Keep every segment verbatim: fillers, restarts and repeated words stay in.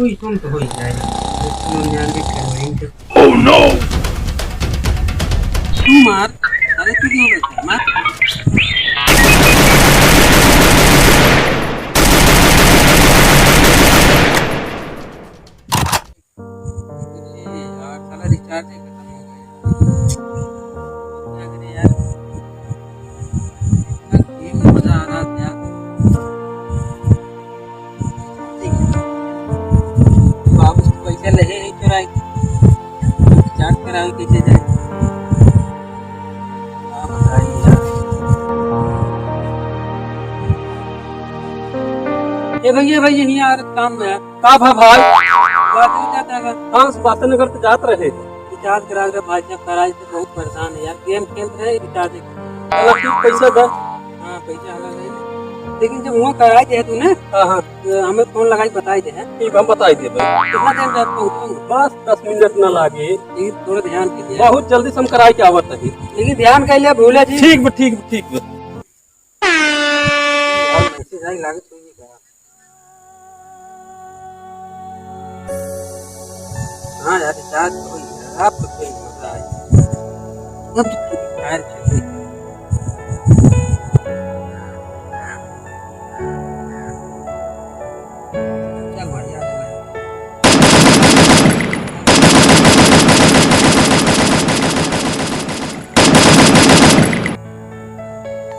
कोई सुन तो हो ही जाए। इतना ध्यान भी करवाएंगे। Oh no! तू मार। अरे तू क्यों बैठा? मार। अरे यार, साला recharge ही खत्म हो गया। क्या करे यार? इतना game में मजा आ रहा था यार। बाबू से पैसा ले ही नहीं चुराए। Recharge करावे कैसे जाए? क्या बताइए यार। ए भैया, भैया, यहीं आ रहे काम में। का भा भाई? बात नहीं जाता है। हाँ, उस बातन नगर तो जात रहे। Recharge करा दे भाई, जब कराई तो बहुत परेशान है यार, game खेल रहे, recharge। अलग से पैसा दे। हाँ, पैसा अलग है। लेकिन जब वहाँ कराई दे तूने, हाँ, हाँ। तो हमें phone लगाई बताई दे है। ठीक, हम बताई दे भाई। कितना time तक पहुँचूँ? बस दस मिनट ना लागे। ठीक, थोड़ा ध्यान कीजिए। बहुत जल्दी से हम कराई के आवत है। लेकिन ध्यान कर लिया, भूले जी। ठीक बा, ठीक बा, ठीक बा। यार, message आई, लागत होई का? हाँ यार, recharge तो होई है, आप तो कोई मजा आए। अब तो Free Fire खेलते हैं। चल बढ़िया है।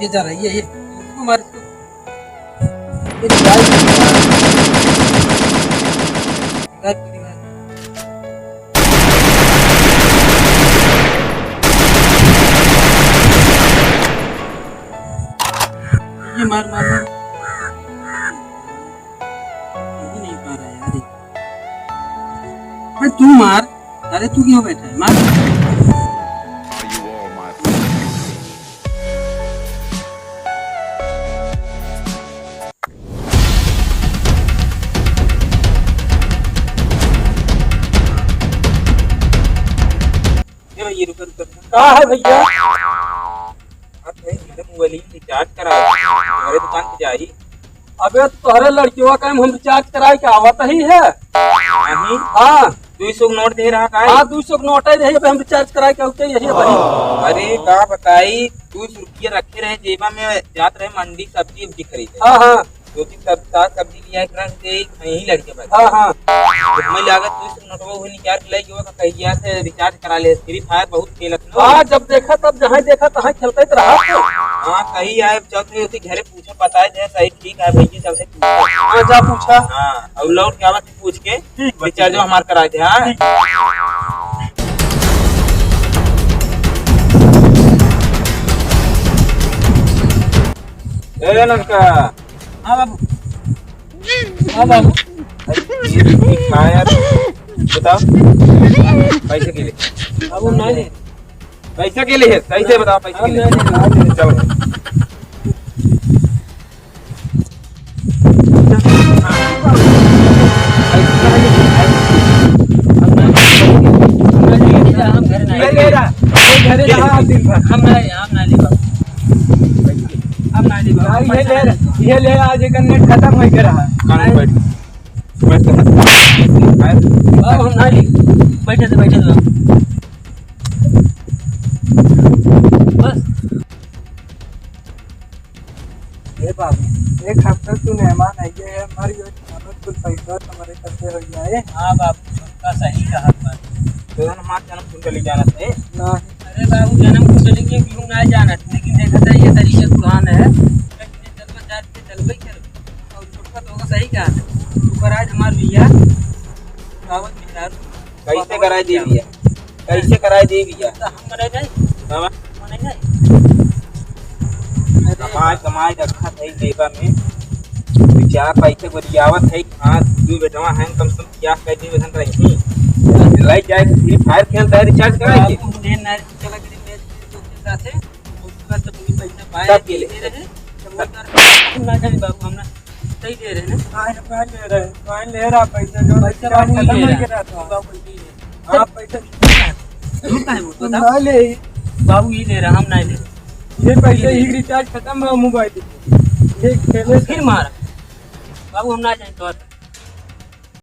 ये जा रही है, ये इसको मार, इसको। ये जा रही है। ये मार, मार, मार। ये भी नहीं पा रहा यार। अरे तू मार। अरे तू क्यों बैठा है? मार। ए भाई, ये रुको, रुको, रुको। का है भैया? अरे भाई, मैंने मोबाइल में recharge करा, तुम्हारे दुकान पे जाई। अबे, तोहरे लड़कियों का हम recharge कराए के आवत ही है। नहीं। हाँ। दुई सौ के नोट दे रहा का? हाँ, दुई सौ के नोट ही रही, अबे हम recharge कराए के आवते यही है भाई। अरे, का बताई, दुई सौ रुपया रखे रहे जेबा में, जात रहे मंडी सब्जी उब्जी खरीदे। हाँ, हाँ। दो तीन सब-, साग सब्जी लिया, इतना से यहीं लड़के बस। हाँ, हाँ। तो हमें लागत दुई सौ नोटवा वही निकाल के लाई, जो कहिया से recharge करा ले, Free Fire बहुत खेलत ना। हाँ, जब देखा तब जहाँ देखा तहाँ खेलते तो रहा। हाँ, कही आए, चल रही होती घरे पूछे, बताए दे, सही ठीक है भैया, चलते पूछे। हाँ, जा पूछा। हाँ, और लौट के आवत पूछ के, ठीक बा, recharge ठीक बा। हमार करा दे, हाँ? ठीक। ए लड़का, हाँ बाबू। हाँ बाबू। भाई, ये भी ठीक है यार। बताओ, पैसे के लिए। बाबू, नहीं ले। पैसे के लिए, सही से बताओ, पैसे के लिए। नहीं, नहीं, नहीं। चलो। हम नहीं ले रहा। हम घरे नहीं ले रहा। हम घरे नहीं ले रहा। हम नहीं, हम नहीं ले बाबू। हम नहीं ले बाबू। भाई, ये ले, ये ले, आज एक नेट खत्म हो के रहा। कान बैठ। बैठ। बाबू, हम नहीं ले। बैठे थे, बैठे थे बाबू। बस। ए बाबू, एक हफ्ता तू मेहमान आइए है, हमारी ओर से कुल पैसा तुम्हारे खर्चे हो जाए। हाँ बाबू, सबका सही कहा बात। तो हमार जन्म कुंडली जानत है? नहीं। अरे बाबू, जन्म कुंडली के क्यों ना जानत, लेकिन देखा था ये तरीके पुरान है। लेकिन जलवा जात के जलवा ही करबे। और छोटका तो होगा सही कहा। तू कराए हमार भैया, आवत मेहरारू। कैसे कराए दे भैया? कैसे कराए दे भैया? तो हम बनाए जाए? हाँ। बनाए जाए? अरे कमाए, कमाए रखा था जेबा में। दो चार पैसे गोरियावत है। हाँ, दो बेटवा हैं, कम से कम क्या कर दे, वजन रही। ले जाए, Free Fire खेलता है, recharge कराए के। बाबू, हम ढेर नारी चला के मैच खेलते थे, उसके बाद तो पूरी पैसा पाए सब के लिए। दे रहे, तो वो कर, हम ना जाए बाबू, हम ना सही दे रहे हैं ना? हाँ, हम ना ले रहे, तो ले रहा पैसा, जो पैसा recharge बाबू खत्म ले हो रहा। गया था। बाबू ले रहा। हाँ, पैसा। झूठ काहे बोलत हो? ना ले। बाबू, ये ले रहा, हम ना ले रहे। ये पैसे ही recharge खत्म हुआ मोबाइल। ये खेले फिर मार। बाबू, हम ना जाए तो।